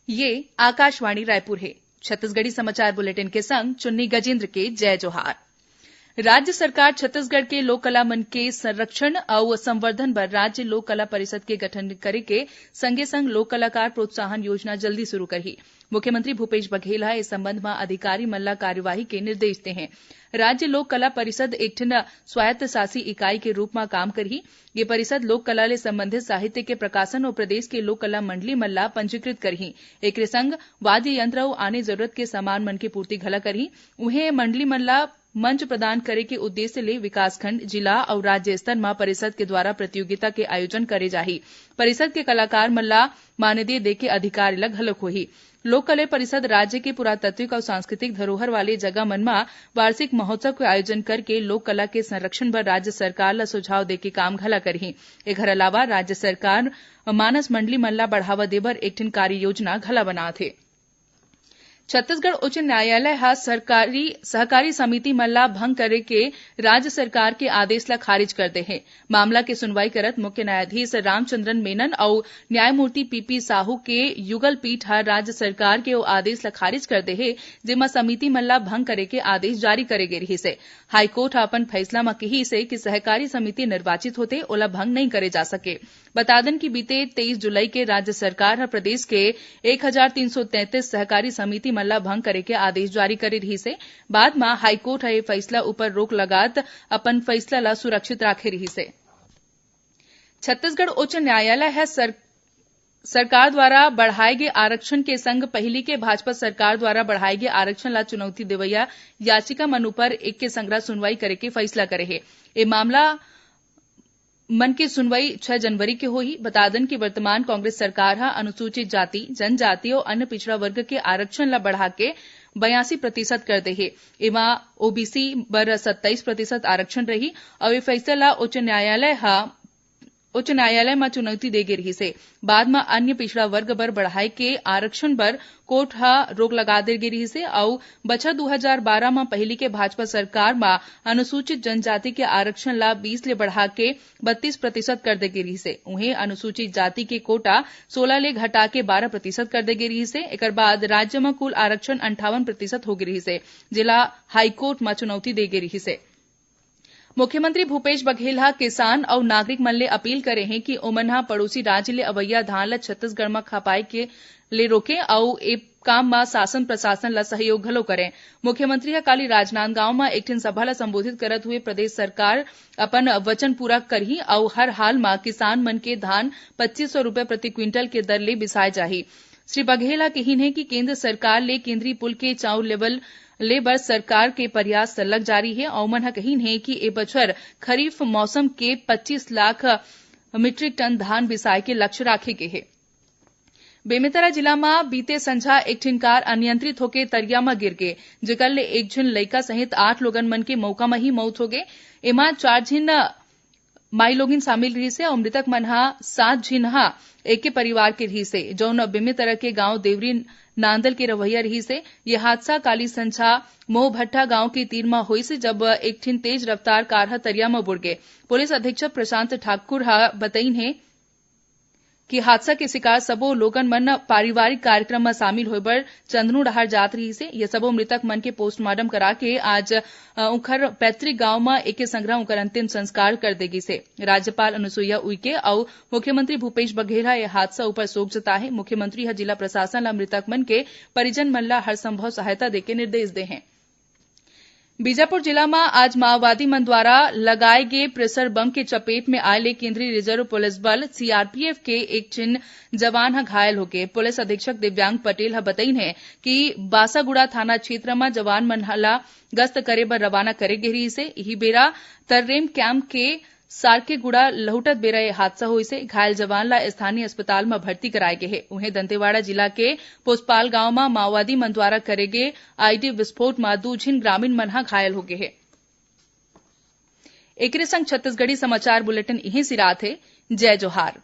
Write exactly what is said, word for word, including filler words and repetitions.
ये आकाशवाणी रायपुर हे। छत्तीसगढ़ी समाचार बुलेटिन के संग चुन्नी गजेंद्र के जय जोहार। राज्य सरकार छत्तीसगढ़ के लोक कला मन के संरक्षण अउ संवर्धन बर राज्य लोक कला परिषद के गठन करे के संगे संग लोक कलाकार प्रोत्साहन योजना जल्दी शुरू करही। मुख्यमंत्री भूपेश बघेल ह ए संबंध म अधिकारी मन ल कार्यवाही के निर्देश दे हे। राज्य लोक कला परिषद एक ठन स्वायत्त शासी इकाई के रूप म काम करही। ये परिषद लोक कला ले संबंधित साहित्य के प्रकाशन अउ प्रदेश के लोक कला मंडली मन ल पंजीकृत करही। एकरे संग वाद्य यंत्र अउ आने जरूरत के सामान मन के पूर्ति घला करही। उहें, मंडली मन ल मंच प्रदान करे के उद्देश्य ले विकासखंड, जिला अउ राज्य स्तर म परिषद के द्वारा प्रतियोगिता के आयोजन करे जाही। परिषद के कलाकार मन ल मानदेय देके अधिकार ल घलोक होही। लोक कला परिषद राज्य के पुरातात्विक अउ सांस्कृतिक धरोहर वाले जगह मन म वार्षिक महोत्सव के आयोजन करके लोक कला के संरक्षण बर राज्य सरकार ल सुझाव देके काम घला करही। एखर अलावा राज्य सरकार मानस मंडली मन ल बढ़ावा देबर एक ठिन कार्य योजना घला बनात हे। छत्तीसगढ़ उच्च न्यायालय ह सरकारी, सहकारी समिति मन ला भंग करे के राज्य सरकार के आदेश ला खारिज कर दे हे। मामला के सुनवाई करत मुख्य न्यायाधीश रामचंद्रन मेनन अउ न्यायमूर्ति पीपी साहू के युगल पीठ ह राज्य सरकार के ओ आदेश ला खारिज कर दे हे, जेमा समिति मन ला भंग करे के आदेश जारी करे गे रिहिस हे। हाईकोर्ट ह अपन फैसला म किहिस हे कि सहकारी समिति निर्वाचित होथे, ओला भंग नइ करे जा सके। बता दन कि बीते तेईस जुलाई के राज्य सरकार ह प्रदेश के एक हजार तीन सौ तैंतीस सहकारी समिति मन ला भंग करे के आदेश जारी करे रिहिस हे। बाद म हाईकोर्ट ह ए फैसला उपर रोक लगात अपन फैसला ला सुरक्षित राखे रिहिस हे। छत्तीसगढ़ उच्च न्यायालय ह सर-, सरकार द्वारा बढ़ाए गे आरक्षण के संग पहिली के भाजपा सरकार द्वारा बढ़ाए गे आरक्षण ला चुनौती देवइया याचिका मन उपर एक के संघरा सुनवाई करे के फैसला करे हे। ए मामला मन के सुनवाई छह जनवरी के होही। बता दन कि वर्तमान कांग्रेस सरकार ह अनुसूचित जाति, जनजाति अउ अन्य पिछड़ा वर्ग के आरक्षण ला बढ़ा के बयासी प्रतिशत कर दे हे। एमा ओबीसी बर सत्ताईस प्रतिशत आरक्षण रही अउ ये फैसला ला उच्च न्यायालय ह, उच्च न्यायालय म चुनौती दे गे रिहिस हे। बाद म अन्य पिछड़ा वर्ग बर बढ़ाए के आरक्षण बर कोर्ट ह रोक लगा दे गे रिहिस हे अउ बछर दू हजार बारह म पहिली के भाजपा सरकार म अनुसूचित जनजाति के आरक्षण ला बीस ले बढ़ा के बत्तीस प्रतिशत कर दे गे रिहिस हे। उहें, अनुसूचित जाति के कोटा सोलह ले घटा के बारह प्रतिशत कर दे गे रिहिस हे। एकर बाद राज्य म कुल आरक्षण अंठावन प्रतिशत हो गे रिहिस हे, जेला हाईकोर्ट म चुनौती दे गे रिहिस हे। मुख्यमंत्री भूपेश बघेल ह किसान अउ नागरिक मन ले अपील करे हे कि ओमन ह पड़ोसी राज्य ले अवइया धान ल छत्तीसगढ़ म खपाए के ले रोके अउ ए काम म शासन प्रशासन ल सहयोग घलो करे। मुख्यमंत्री ह काली राजनांदगांव म एक ठिन सभा ल संबोधित करत हुए प्रदेश सरकार अपन वचन पूरा करही अउ हर हाल म किसान मन के धान पच्चीस सौ रुपए प्रति क्विंटल के दर ले बिसाए जाही। श्री बघेल ह कहिन हे कि केंद्र सरकार ले केंद्रीय पुल के चाउर लेवल ले बर सरकार के प्रयास सरलग जारी हे। अउ मन ह कहिन हे कि ए बछर खरीफ मौसम के पच्चीस लाख मीट्रिक टन धान बिसाए के लक्ष्य राखे गे हे। बेमेतरा जिला म बीते संझा एक ठिन कार अनियंत्रित होके तरिया म गिर गे, जेकर ले एक झिन लइका सहित आठ लोगन मन के मौका म ही मौत हो गे। एमा चार झिन माईलोगिन शामिल रिहिस हे अउ मृतक मन ह सात झिन ह एके परिवार के रिहिस हे, जउन बेमेतरा के गांव देवरी नांदल के रहवइया रिहिस हे। ये हादसा काली संझा मोहभट्टा गांव के तीर म होइस, जब एक ठिन तेज रफ्तार कार ह तरिया म बुड़ गे। पुलिस अधीक्षक प्रशांत ठाकुर ह बतइन हे कि हादसा के शिकार सबो लोगन मन पारिवारिक कार्यक्रम म शामिल होय बर चंदनू डहार जात रिहिस हे। ये सबो मृतक मन के पोस्टमार्टम करा के आज, अ, उंखर पैतृक गांव म एके संघरा उंकर अंतिम संस्कार कर दे गिस हे। राज्यपाल अनुसुईया उइके अउ मुख्यमंत्री भूपेश बघेल ह ए हादसा उपर शोक जताए हे। मुख्यमंत्री ह जिला प्रशासन ल मृतक मन के परिजन मन ल हर संभव सहायता देके निर्देश दे हे। बीजापुर जिला म आज माओवादी मन द्वारा लगाए गे प्रेशर बम के चपेट में आए ले केंद्रीय रिजर्व पुलिस बल, सीआरपीएफ, के एक झिन जवान ह घायल होगे। पुलिस अधीक्षक दिव्यांग पटेल ह बतइन हे कि बासागुड़ा थाना क्षेत्र म जवान मन ह ला गश्त करे बर रवाना करे गे रिहिस हे। इही बेरा तर्रेम कैंप के सारकेगुड़ा लहुटत बेरा ये हादसा होइस हे। घायल जवान ला स्थानीय अस्पताल म भर्ती कराए गे हे। उहें, दंतेवाड़ा जिला के पोसपाल गांव म माओवादी मन द्वारा करे गे आईडी विस्फोट म दू झिन ग्रामीण मन ह घायल हो गे हे। एकरे संग छत्तीसगढ़ी समाचार बुलेटिन इहें सिरात हे। जय जोहार।